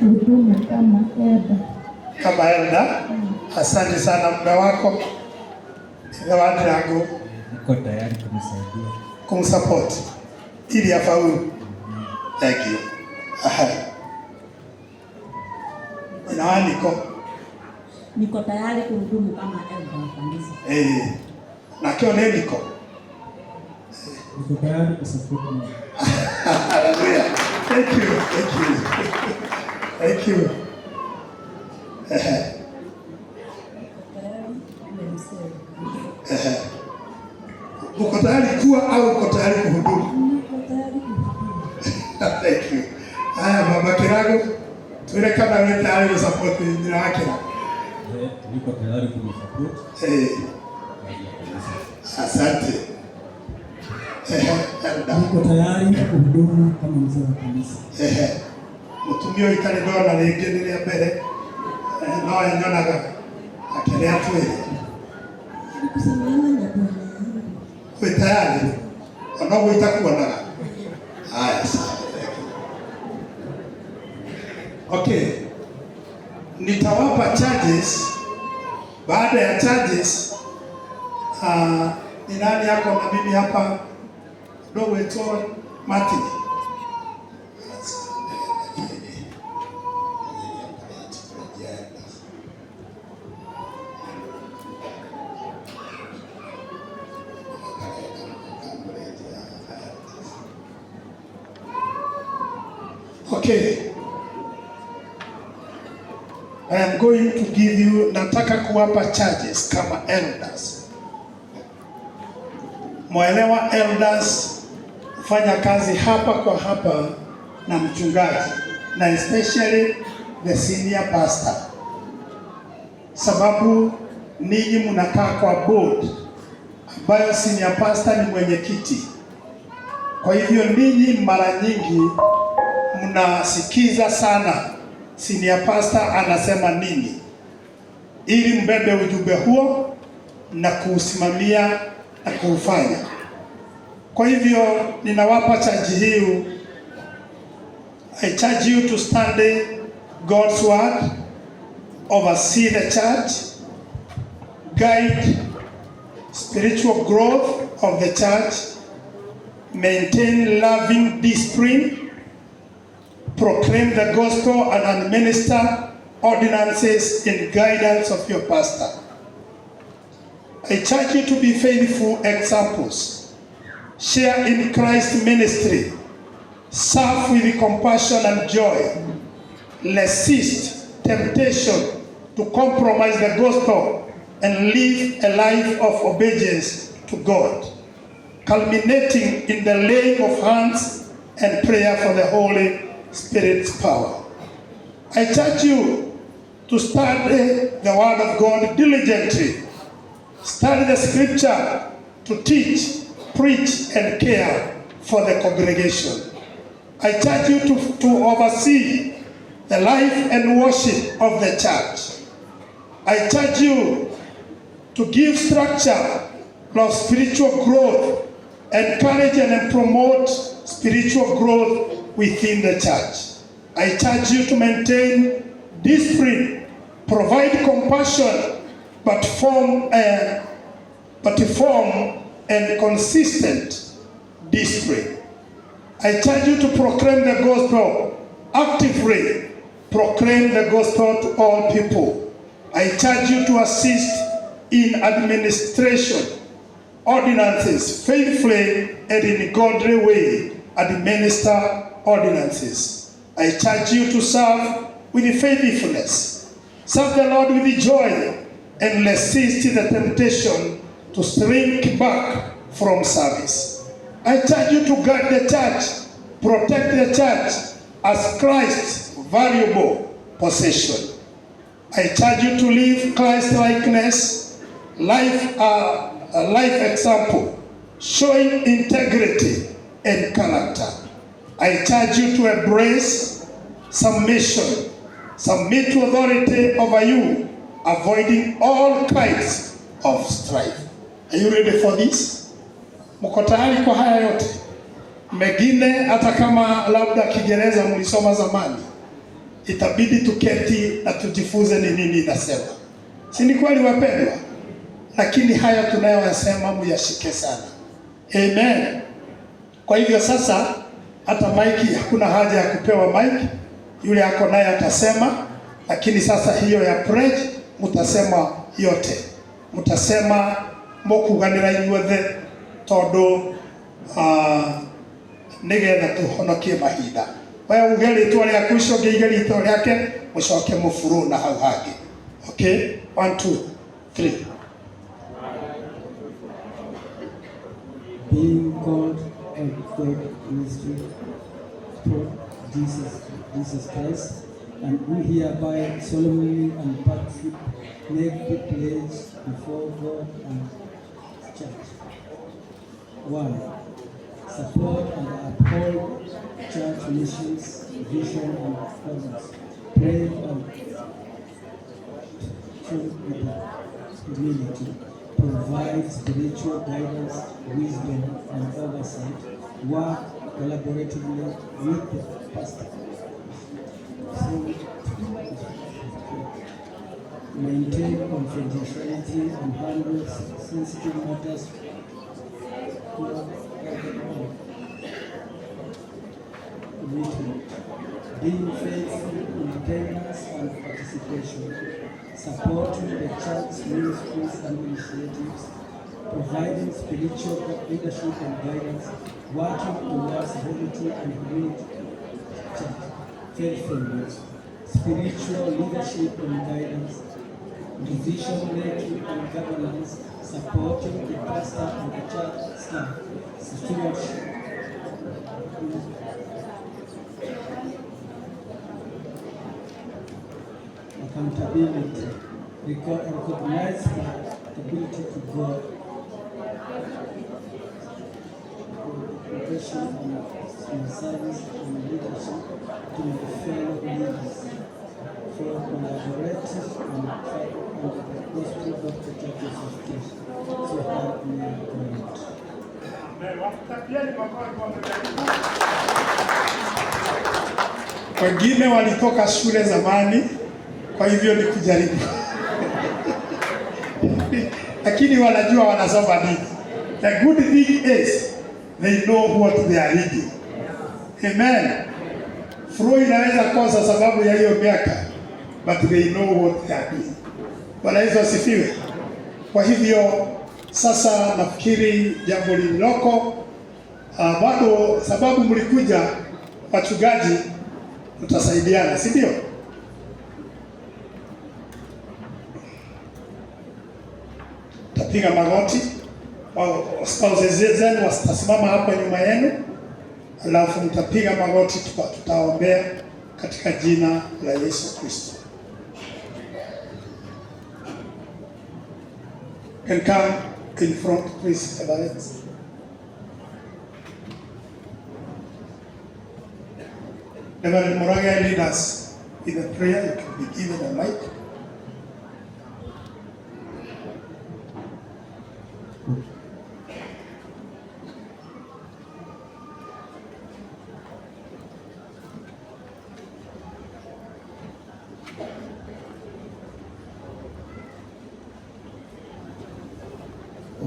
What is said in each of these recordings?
Kuhudumu kama elder. Kama elder. Asante sana. Mume wako zawadi yangu. Niko tayari kumsaidia. Kumsupport ili afaulu. Thank you. Aha. Niko Niko tayari kuhudumu kama elder wa kanisa. Nakio niko Niko tayari kusupport mama. Hallelujah. Thank you. Thank you. Thank you. Tayari kuwa mzee wa kanisa. Uko tayari kuwa au uko tayari kuhudumu? Niko tayari kuhudumu. Thank you. Haya, Baba Kirago, tuile kama wewe tayari kusupport nyina wake. Niko tayari kumsupport kazi ya kanisa. Asante. Elder. Niko tayari kuhudumu kama mzee wa kanisa. Mutumia ũyũ itarĩ ndona rĩngĩ nĩ rĩa mbere, no nyonaga akĩrĩa twĩrĩ. Kusimama na Bwana yangu. Wĩ tayari ona ũguo itakuonaga. Haya, sawa, thank you. Okay, nitawapa charges. Baada ya charges, ni nani yako na mimi hapa dogo wetu Martin? Okay. I am going to give you, nataka kuwapa charges kama elders. Mwaelewa, elders fanya kazi hapa kwa hapa na mchungaji na especially the senior pastor, sababu ninyi mnakaa kwa board ambayo senior pastor ni mwenyekiti. Kwa hivyo ninyi mara nyingi mnasikiza sana senior pastor anasema nini, ili mbebe ujumbe huo na kuusimamia na kuufanya. Kwa hivyo ninawapa charge hii. I charge you to study God's word, oversee the church, guide spiritual growth of the church, maintain loving discipline, proclaim the gospel and administer ordinances in guidance of your pastor. I charge you to be faithful examples, share in Christ's ministry, serve with compassion and joy, resist temptation to compromise the gospel, and live a life of obedience to God, culminating in the laying of hands and prayer for the Holy Spirit's power. I charge you to study the Word of God diligently, study the Scripture to teach, preach, and care for the congregation. I charge you to oversee the life and worship of the church. I charge you to give structure of spiritual growth, encourage and promote spiritual growth within the church. I charge you to maintain discipline, provide compassion, but firm and consistent discipline. I charge you to proclaim the gospel actively, proclaim the gospel to all people. I charge you to assist in administration, ordinances, faithfully and in godly way, administer ordinances. I charge you to serve with faithfulness, serve the Lord with joy, and resist the temptation to shrink back from service. I charge you to guard the church, protect the church as Christ's valuable possession. I charge you to live Christ-likeness, life, a life example, showing integrity and character. I charge you to embrace submission, submit to authority over you, avoiding all kinds of strife. Are you ready for this? Mko tayari kwa haya yote? Mengine hata kama labda Kiingereza mlisoma zamani, Itabidi tuketi na tujifunze ni nini inasema, si ni kweli wapendwa? Lakini haya tunayoyasema muyashike sana. Amen. Kwa hivyo sasa, hata maiki hakuna haja ya kupewa maiki, yule ako naye atasema, lakini sasa hiyo ya pledge mtasema yote, mtasema mukuganira inyuothe tondu nigetha tuhonokie mahinda. We uge ritwa riaku, ucio ũngĩ aige ritwa rĩake, mũcoke mũburu na hau hangĩ. Okay, one, two, three. Being called of God ministry for Jesus Christ, and who hereby solemnly and publicly make the pledge before God and church. 1. Support and uphold church missions, vision and values. Pray and truth with the community. Provide spiritual guidance, wisdom, and oversight. Work collaboratively with the pastor. Through maintain confidentiality and handle sensitive matters with commitment. Being faithful in attendance and participation, supporting the church ministries and initiatives, providing spiritual leadership and guidance, working towards unity and humility, church, faithfulness, spiritual leadership and guidance, decision making and governance, supporting the pastor and the church staff, stewardship. Accountability, recognize my accountability to God, progression and my service and leadership to my fellow leaders, for collaborative and the gospel of the Church of Christ. So help me God. Wapigieni makofi kwa wamejaribu. Wengine walitoka shule zamani, kwa hivyo ni kujaribu, lakini wanajua wanasoma nini. The good thing is they know what they are reading. Amen. Flow inaweza kosa sababu ya hiyo miaka, but they know what they are doing. Bwana Yesu asifiwe. Kwa hivyo sasa nafikiri jambo lililoko bado, sababu mlikuja wachungaji, tutasaidiana, si ndio? Tapiga magoti, spouses zenu watasimama hapa nyuma yenu, alafu mtapiga magoti, tutaombea katika jina la Yesu Kristo. Can come in front, please, Everett. Reverend Murage, lead us in the prayer. You can be given a mic.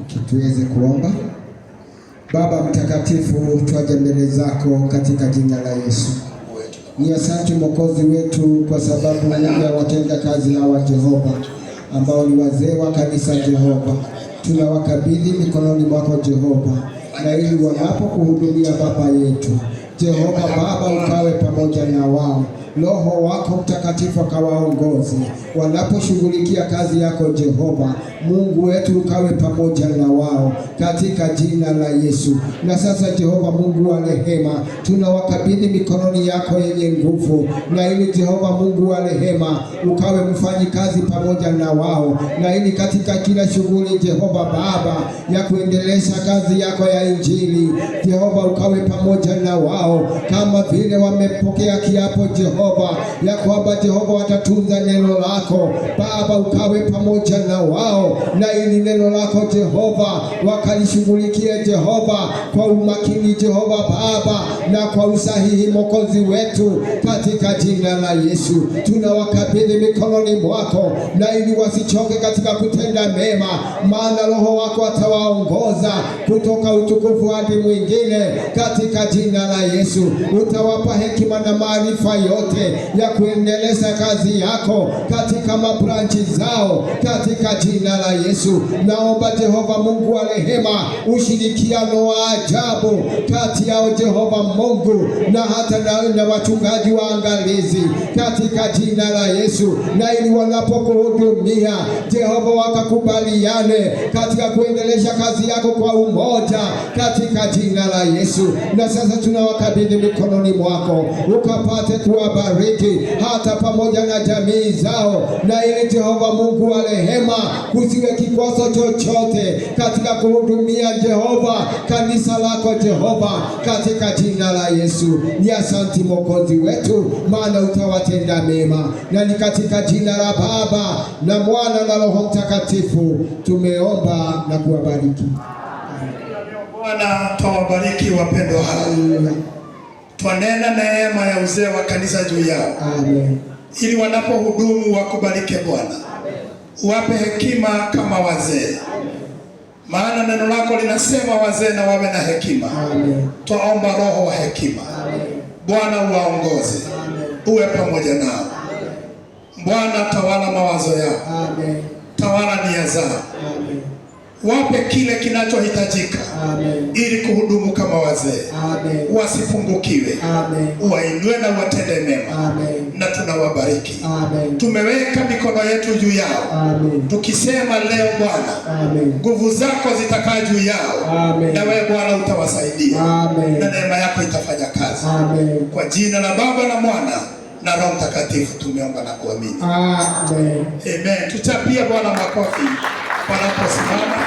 Okay, tuweze kuomba. Baba Mtakatifu, twaja mbele zako katika jina la Yesu. Ni asante Mwokozi wetu kwa sababu ya watenda kazi hawa Jehova, ambao ni wazee wa kanisa Jehova. Tunawakabidhi mikononi mwako Jehova, na ili wanapokuhudumia Baba yetu Jehova Baba, ukawe pamoja na wao, Roho wako Mtakatifu akawaongoze wanaposhughulikia kazi yako Jehova Mungu wetu, ukawe pamoja na wao katika jina la Yesu. Na sasa Jehova Mungu wa rehema, tunawakabidhi mikononi yako yenye nguvu, na ili Jehova Mungu wa rehema ukawe mfanyikazi pamoja na wao, na ili katika kila shughuli Jehova Baba ya kuendelesha kazi yako ya Injili, Jehova ukawe pamoja na wao kama vile wamepokea kiapo Jehova. Jehova, ya kwamba Jehova watatunza neno lako Baba, ukawe pamoja na wao, na ili neno lako Jehova wakalishughulikie Jehova kwa umakini Jehova Baba, na kwa usahihi Mwokozi wetu, katika jina la Yesu tunawakabidhi mikononi mwako, na ili wasichoke katika kutenda mema, maana Roho wako atawaongoza kutoka utukufu hadi mwingine, katika jina la Yesu. Utawapa hekima na maarifa yote ya kuendeleza kazi yako katika mabranchi zao, katika jina la Yesu. Naomba Jehova Mungu wa rehema, ushirikiano wa ajabu kati yao Jehova Mungu na hata na wachungaji waangalizi katika jina la Yesu, na ili wanapokuhudumia Jehova wakakubaliane katika kuendelesha kazi yako kwa umoja katika jina la Yesu. Na sasa tunawakabidhi mikononi mwako, ukapate kuwabariki hata pamoja na jamii zao, na ili Jehova Mungu wa rehema, kusiwe kikwazo chochote katika kuhudumia Jehova kanisa lako Jehova, katika jina la Yesu. Ni asanti Mwokozi wetu, maana utawatenda mema, na ni katika jina la Baba na Mwana na Roho Mtakatifu tumeomba na kuwabariki. Bwana, twawabariki wapendwa hawa, Haleluya. twanena neema ya uzee wa kanisa juu yao, Amen. ili wanapohudumu wakubalike Bwana. Wape hekima kama wazee, maana neno lako linasema wazee na wawe na hekima. Amen. Twaomba roho wa hekima, Bwana uwaongoze, uwe pamoja nao. Bwana, tawala mawazo yao, Amen. tawala nia zao, Amen. wape kile kinachohitajika Amen. ili kuhudumu kama wazee, Amen. wasipungukiwe. Amen. Uwainue na uwatende mema, Amen. na tunawabariki. Amen. Tumeweka mikono yetu juu yao, Amen. tukisema leo Bwana, Amen. nguvu zako zitakaa juu yao, Amen. na wewe Bwana utawasaidia, na Amen. neema yako itafanya kazi. Amen. Kwa jina la Baba na Mwana na Roho Mtakatifu tumeomba na kuamini, Amen. amen. Tuchapie Bwana makofi wanaposimama.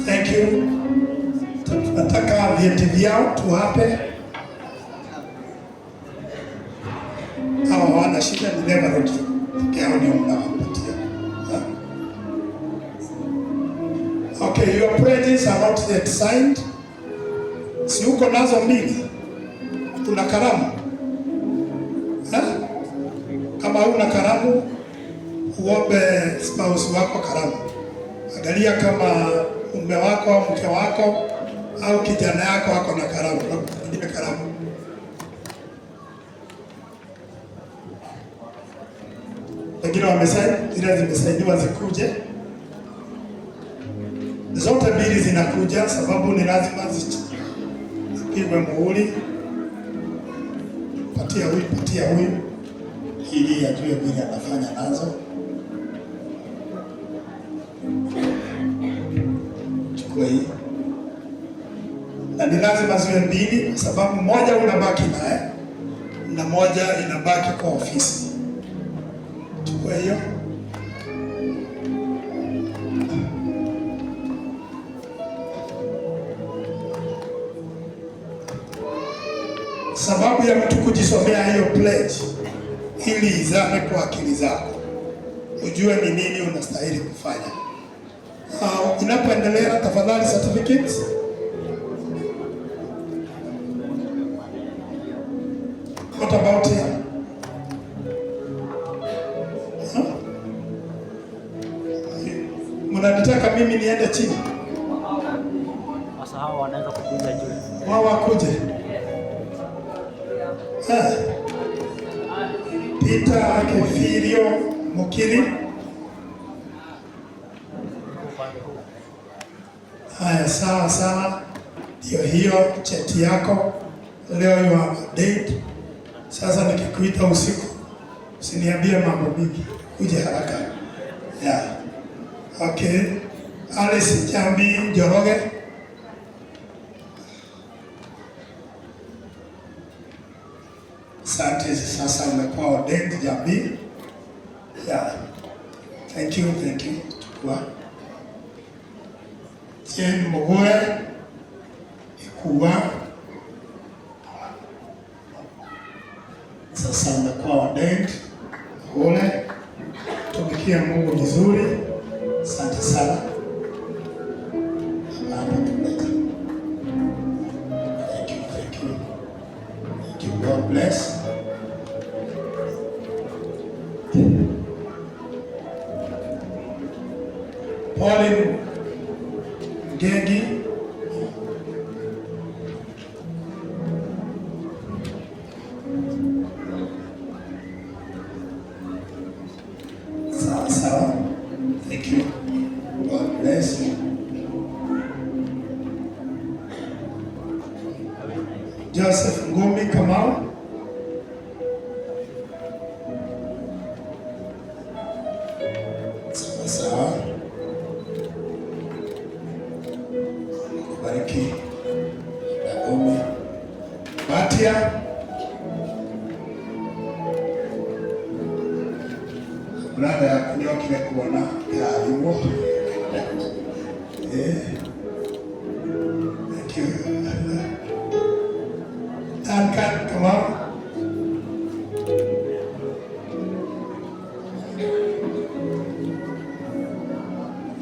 Thank you. Tunataka vyeti vyao tuwape. Hawa hawana shida, ni reverend peke yao ndio mnawapatia. Huh? Okay, your pledges are not yet signed. Si uko nazo mbili? Una kalamu? Ha? Kama huna kalamu, uombe spouse wako kalamu. Angalia kama mume wako au mke wako au kijana yako ako na kalamu, nakupatia kalamu. Wengine wamesaini, zile zimesainiwa zikuje. Zote mbili zinakuja sababu ni lazima zipigwe muhuri. Patia huyu, patia huyu ili ajue vile anafanya nazo. Chukua hii, na ni lazima ziwe mbili, kwa sababu moja unabaki naye na moja inabaki kwa ofisi. Chukua hiyo. Sababu ya mtu kujisomea hiyo pledge ili izame kwa akili zako, ujue ni nini unastahili kufanya. Inapoendelea, tafadhali certificates. What about here? Huh? Mnanitaka mimi niende chini? Sasa hawa wanaweza kukuja juu. Wao wakuje. Ah. Peter Kefirio Mukiri. Upande huu. Haya, sawa sawa, ndio hiyo cheti yako. Leo you are ordained. Sasa nikikuita usiku usiniambie mambo mingi, uje haraka. Yeah. Okay. Alice Jambi Njoroge. Asante, sasa umekuwa ordained jamii. Yeah. Thank you, thank you. Chukua. Jane Mugue Ikuwa. Sasa umekuwa ordained. Pole. Tumikie Mungu vizuri. Asante sana. Hapa tumeka. Thank you, thank you. Thank you. God bless. Pauline Ngegi. Sawa sawa. Thank you. God bless you. Joseph Ngumi Kamau. Sawa sawa. Bariki. Ngumi. Batia. Brother yaku nĩokire kuona kĩrathimo. Eh. Thank you. Duncan Kamau.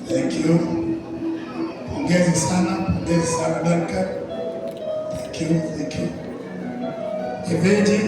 Thank you. Pongezi sana Duncan. Thank you, thank you. Eveji.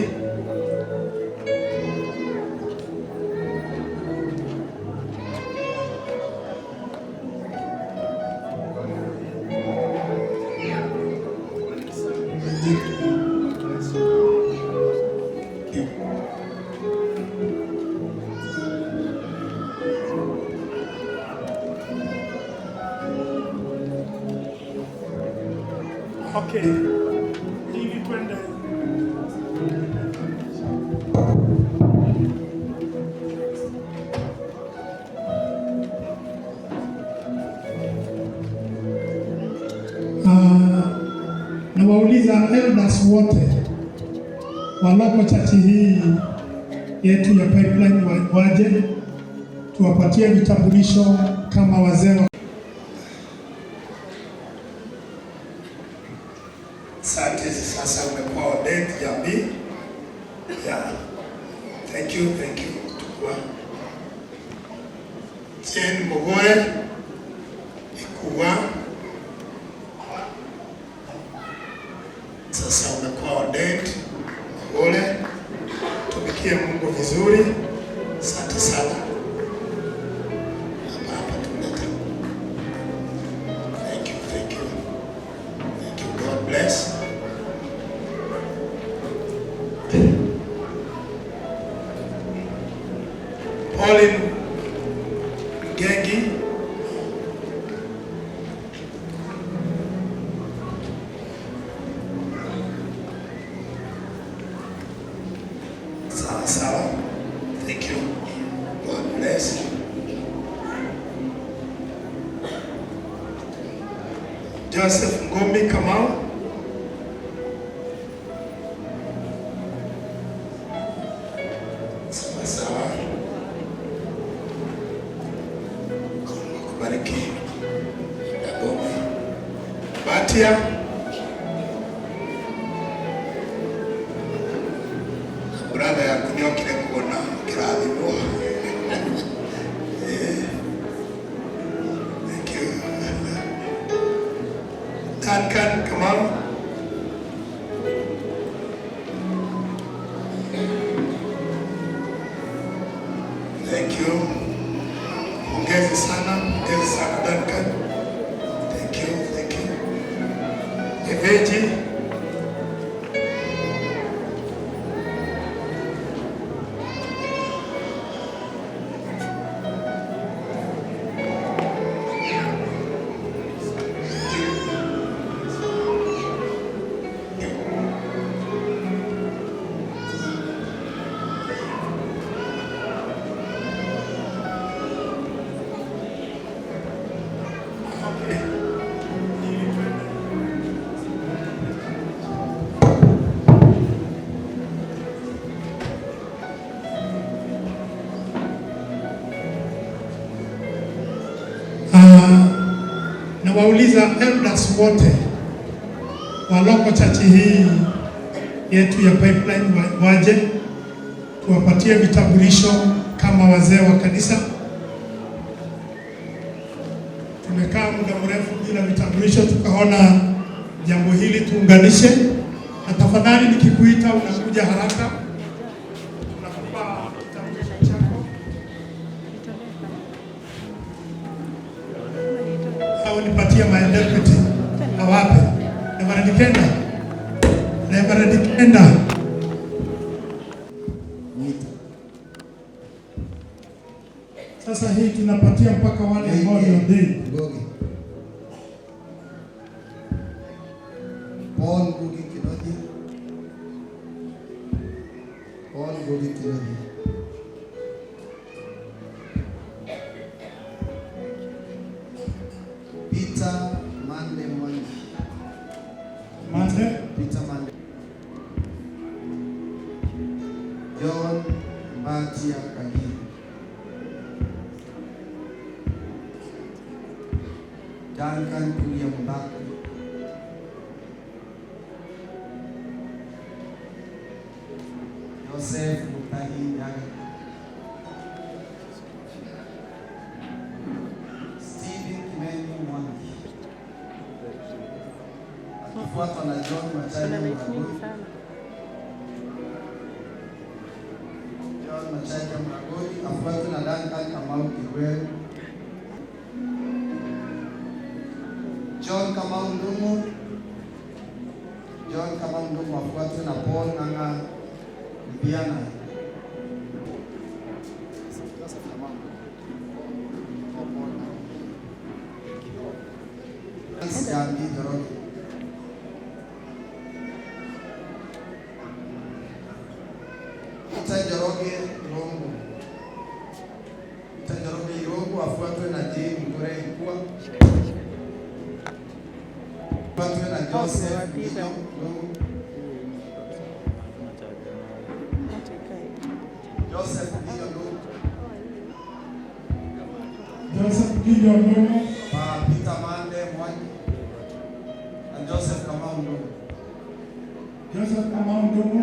Okay. Hivi twende. Nawauliza elders wote waloko church hii yetu ya Pipeline waje tuwapatie vitambulisho kama wazee wa. Asante, sasa umekuwa ordained jamii. Yeah. Thank you, thank you. Chukua. Jane Mugue Ikuwa. Sasa umekuwa ordained. Pole. Tumikie Mungu vizuri. Asante sana. Hapa hapa tumleta. Thank you, thank you. Thank you. God bless. Pauline Ngengi. Sawa sawa. Thank you. God bless. Joseph Ngombi Kamau. Sawa sawa. Mungu akubariki. Dagome. Batia. Brother yaku nĩokire kuona kĩrathimo. Eh. Thank you. Duncan Kamau. Thank you. Pongezi sana Duncan. Thank you, thank you. Eveji. Okay. Nawauliza elders wote wa local church hii yetu ya Pipeline waje tuwapatie vitambulisho kama wazee wa kanisa. Tumekaa muda mrefu bila vitambulisho, tukaona jambo hili tuunganishe, na tafadhali nikikuita unakuja haraka, tunakupa kitambulisho chako au nipatie my deputy awape. Reverend Kenda, Reverend Kenda. Mwita. Sasa hii tunapatia mpaka wale ambao ni ordained. Ngugi. Paul Ngugi Kinodhi. Paul Ngugi Kinodhi. Peter Mande Mwangi. Mande. Peter Mande. John Mbatia Kagiri. Duncan Kuria Mubaki. Joseph Mutahi Nyaga. Stephen Kimeni Mwangi. Akifuatwa na John Macharia Mragoi. John Macharia Mragoi afuatwe na Duncan Kamau Kigweru. John Kamau Ndung'u. John Kamau Ndung'u afuatwe na Paul Ng'ang'a Mbiana. Joseph Kamau Ndung'u. Oh, Paul Ng'ang'a. Jambi Njoroge. Peter Njoroge Irungu. Peter Njoroge Irungu afuatwe na Jane Ngure Ikua. Afuatwe na Joseph Nginyo Ndung'u. Joseph Nginyo Ndung'u. Joseph Gideon Ndung'u. Peter Mande Mwangi and Joseph Kamau Ndung'u. Joseph Kamau Ndung'u.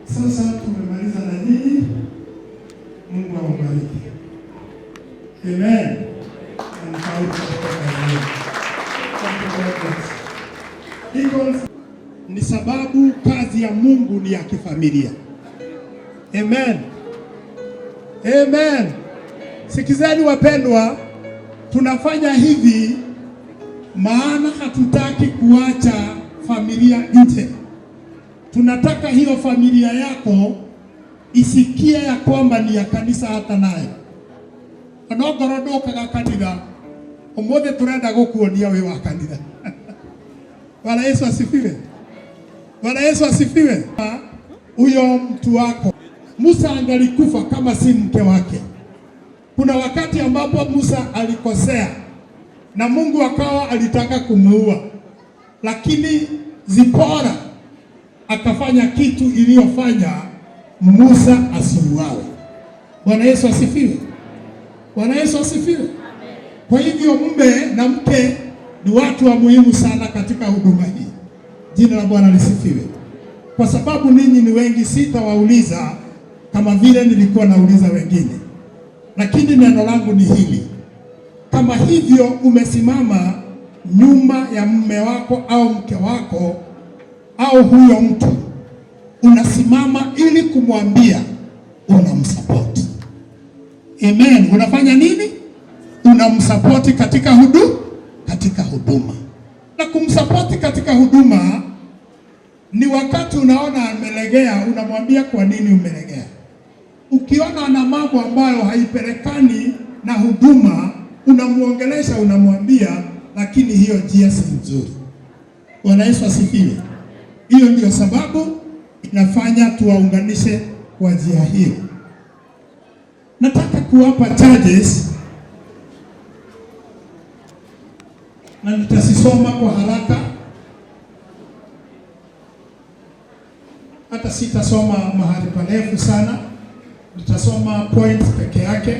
Sasa tumemaliza na nyinyi. Mungu awabariki. Amen. Na mfaulu katika kazi yenu. Thank you very much. Deacons, ni sababu kazi ya Mungu ni ya kifamilia. Amen. Amen. Sikizeni wapendwa, tunafanya hivi maana hatutaki kuacha familia nje. Tunataka hiyo familia yako isikie ya kwamba ni ya kanisa hata nayo. Onongorwo ndũkaga kanitha, ũmũthĩ tũrenda gũkuonia wĩ wa kanitha. Bwana Yesu asifiwe. Bwana Yesu asifiwe. Huyo mtu wako Musa angalikufa kama si mke wake. Kuna wakati ambapo Musa alikosea na Mungu akawa alitaka kumuua, lakini Zipora akafanya kitu iliyofanya Musa asiuawe. Bwana Yesu asifiwe. Bwana Yesu asifiwe. Kwa hivyo mume na mke ni watu wa muhimu sana katika huduma hii. Jina la Bwana lisifiwe. Kwa sababu ninyi ni wengi, sitawauliza kama vile nilikuwa nauliza wengine, lakini neno langu ni hili: kama hivyo umesimama nyuma ya mume wako au mke wako au huyo mtu, unasimama ili kumwambia unamsupport. Amen. Unafanya nini? Unamsupport katika huduma. Na kumsupport katika huduma ni wakati unaona amelegea, unamwambia kwa nini umelegea. Ukiona ana mambo ambayo haipelekani na huduma, unamuongelesha, unamwambia, lakini hiyo njia si nzuri. Bwana Yesu asifiwe. Hiyo ndio sababu inafanya tuwaunganishe kwa njia hiyo. Nataka kuwapa charges na nitasisoma kwa haraka, hata sitasoma mahali parefu sana, nitasoma points peke yake.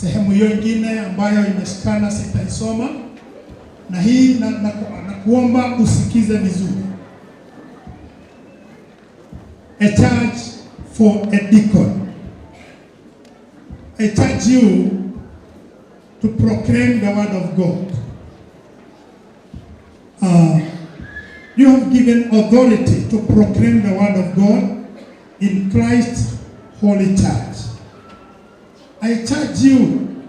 Sehemu hiyo ingine ambayo imeshikana sitaisoma, na hii na kuomba usikize vizuri. A charge for a deacon. I charge you to proclaim the word of God. You have given authority to proclaim the word of God in Christ's holy church. I charge you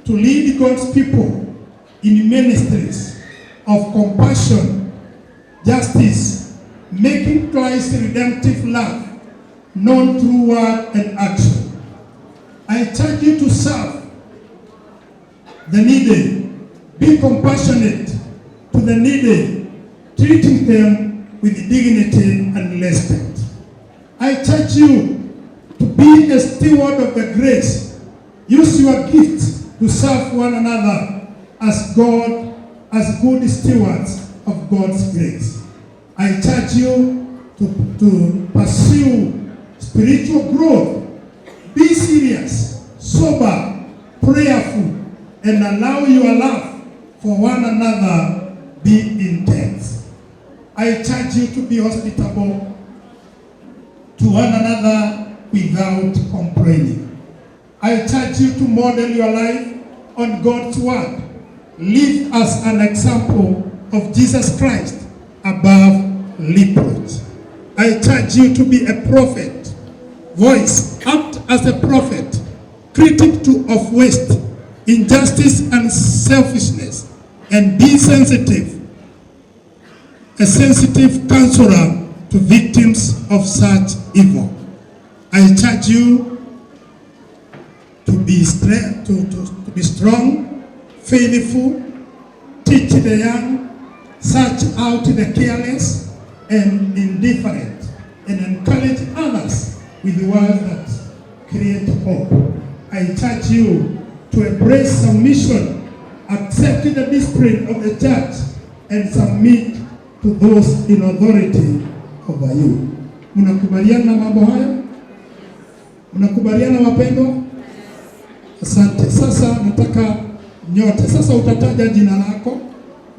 to lead God's people in ministries of compassion, justice, making Christ's redemptive love known through word and action. I charge you to serve the needy, be compassionate to the needy, treating them with dignity and respect. I charge you to be a steward of the grace. Use your gifts to serve one another as good stewards of God's grace. I charge you to pursue spiritual growth. Be serious, sober, prayerful, and allow your love for one another be intense. I charge you to be hospitable to one another without complaining. I charge you to model your life on God's word. Live as an example of Jesus Christ above reproach. I charge you to be a prophet, voice, act as a prophet, critic of waste, injustice, and selfishness, and be sensitive, a sensitive counselor to victims of such evil. I charge you to be strong, faithful, teach the young, search out the careless and indifferent, and encourage others with words that create hope. I charge you to embrace submission, accept the discipline of the church, and submit to those in authority over you. Mnakubaliana na mambo hayo? Mnakubaliana, wapendwa? Asante. Sasa nataka nyote, sasa utataja jina lako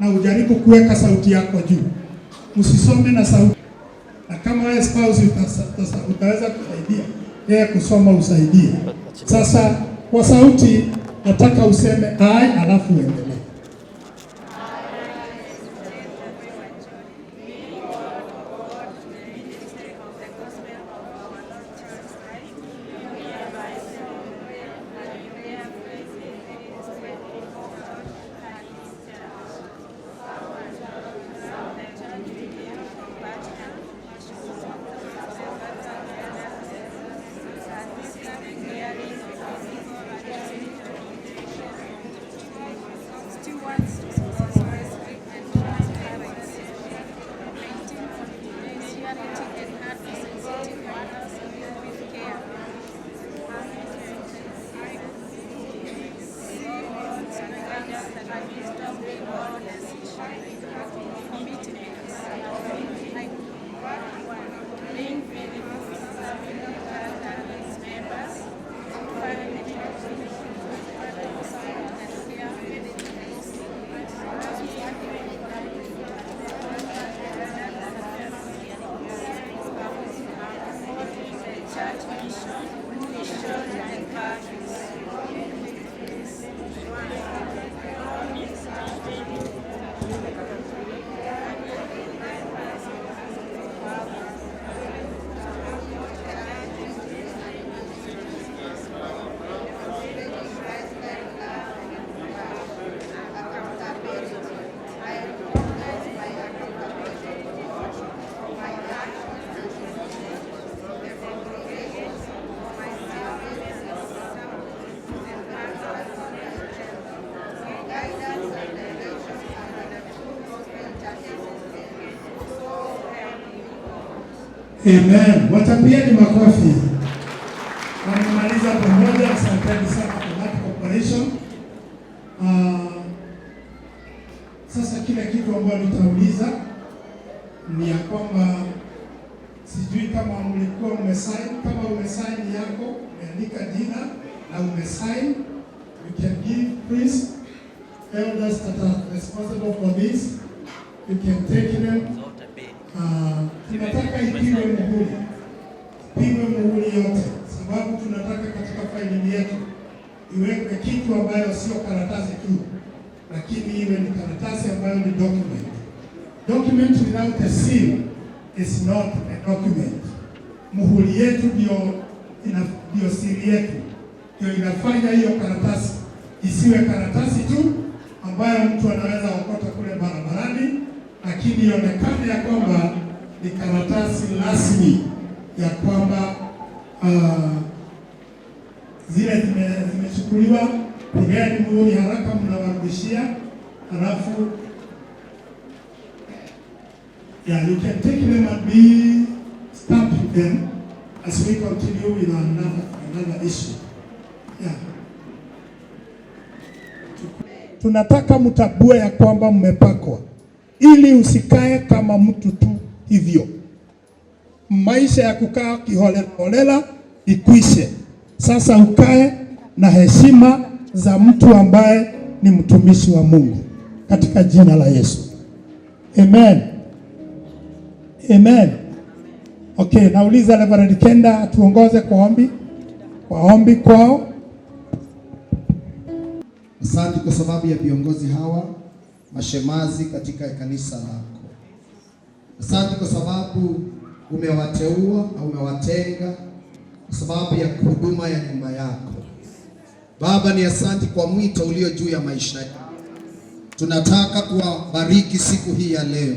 na ujaribu kuweka sauti yako juu, msisome na sauti, na kama wewe spouse utaweza kusaidia yeye kusoma, usaidie. Sasa kwa sauti nataka useme "I", alafu uendelee. Stewards specific and transparency. Maintain confidentiality and handle sensitive matters with care. See God's guidance and wisdom in all decisions. Commitment. I being faithful in serving the church and its members, family, practical support and care. Church mission and values. Amen. Wachapieni makofi. Wamemaliza pamoja. Asanteni sana kwa that cooperation. Sasa kile kitu ambayo nitauliza ni ya kwamba sijui kama mlikuwa umesign, kama umesign yako, umeandika jina na umesign. give, please. Elders that are responsible for this, you can take them. Zote mbili. Tunataka ipigwe muhuri, pigwe muhuri yote, sababu tunataka katika faili yetu iwekwe kitu ambayo sio karatasi tu, lakini iwe ni karatasi ambayo ni document. Document without a seal is not a document. Muhuri yetu ndio siri yetu, ndio inafanya hiyo karatasi isiwe karatasi tu ambayo mtu anaweza okota kule barabarani, lakini ionekane ya kwamba ni karatasi rasmi ya kwamba zile zimechukuliwa, pigeni muhuri haraka, mnawarudishia, halafu yeah, you can take them and be stamping them as we continue with another issue. Yeah. Tunataka mtambue ya kwamba mmepakwa ili usikae kama mtu tu hivyo. Maisha ya kukaa kiholela holela ikwishe. Sasa ukae na heshima za mtu ambaye ni mtumishi wa Mungu katika jina la Yesu. Amen. Amen. Okay, nauliza Reverend Kenda tuongoze kwa ombi kwao. Asante kwa sababu ya viongozi hawa mashemasi katika kanisa lako. Asante kwa sababu umewateua na umewatenga kwa sababu ya huduma ya nyumba yako. Baba, ni asante kwa mwito ulio juu ya maisha yao. Tunataka kuwabariki siku hii ya leo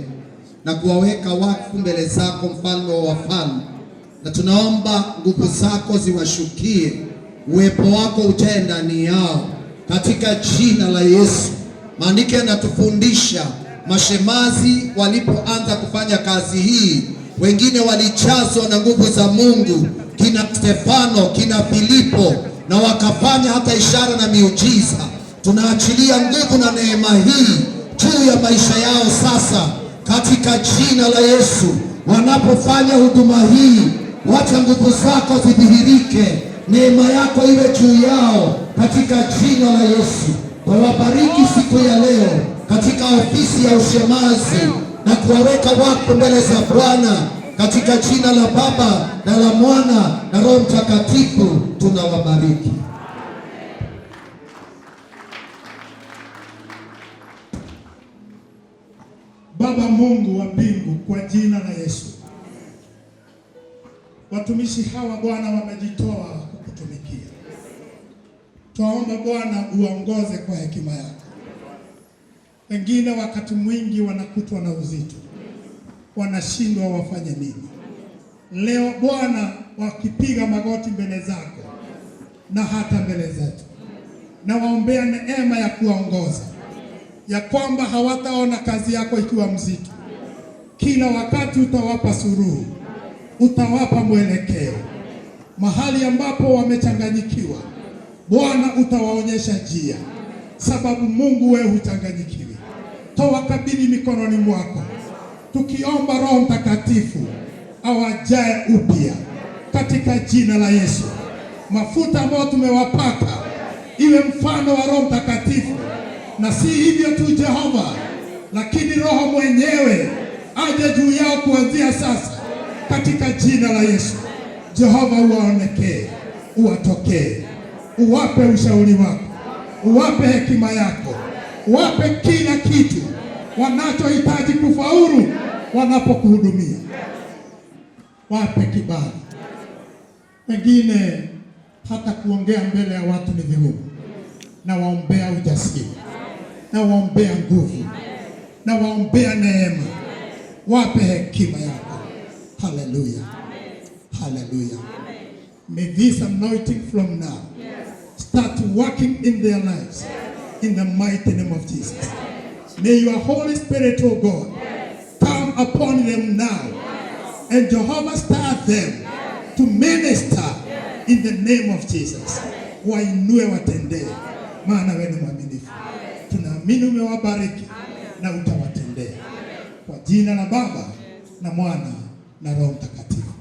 na kuwaweka wakfu mbele zako, mfalme wa wafalme, na tunaomba nguvu zako ziwashukie, uwepo wako ujae ndani yao katika jina la Yesu. Maandiko yanatufundisha mashemasi walipoanza kufanya kazi hii, wengine walijazwa na nguvu za Mungu, kina Stefano, kina Filipo, na wakafanya hata ishara na miujiza. Tunaachilia nguvu na neema hii juu ya maisha yao sasa katika jina la Yesu. Wanapofanya huduma hii, wacha nguvu zako zidhihirike, neema yako iwe juu yao katika jina la Yesu. Wawabariki siku ya leo katika ofisi ya ushemasi na kuwaweka wakfu mbele za Bwana katika jina la Baba na la Mwana na Roho Mtakatifu tunawabariki. Baba Mungu wa mbingu, kwa jina la Yesu, watumishi hawa Bwana wamejitoa kukutumikia. Twaomba Bwana uongoze kwa hekima yako. Wengine wakati mwingi wanakutwa na uzito, wanashindwa wafanye nini. Leo Bwana, wakipiga magoti mbele zako na hata mbele zetu, na waombea neema ya kuwaongoza, ya kwamba hawataona kazi yako ikiwa mzito. Kila wakati utawapa suluhu, utawapa mwelekeo. Mahali ambapo wamechanganyikiwa, Bwana utawaonyesha njia, sababu Mungu wewe huchanganyikiwi. Tawakabidhi mikononi mwako, tukiomba Roho Mtakatifu awajae upya katika jina la Yesu. Mafuta ambayo tumewapaka iwe mfano wa Roho Mtakatifu, na si hivyo tu Jehova, lakini Roho mwenyewe aje juu yao kuanzia sasa katika jina la Yesu. Jehova, uwaonekee, uwatokee, uwape ushauri wako, uwape hekima yako, uwape kila kitu wanachohitaji kufaulu wanapokuhudumia. Wape kibali. Wengine hata kuongea mbele ya watu ni vigumu, na waombea ujasiri, na waombea nguvu, na waombea neema, wape hekima yako. Haleluya, haleluya. May this anointing from now start working in their lives in the mighty name of Jesus. May your Holy Spirit, oh God, come upon them now, and Jehovah start them to minister in the name of Jesus. Wainue watendee, maana wewe ni mwaminifu. Tunaamini umewabariki na utawatendea. Kwa jina la Baba na Mwana na Roho Mtakatifu.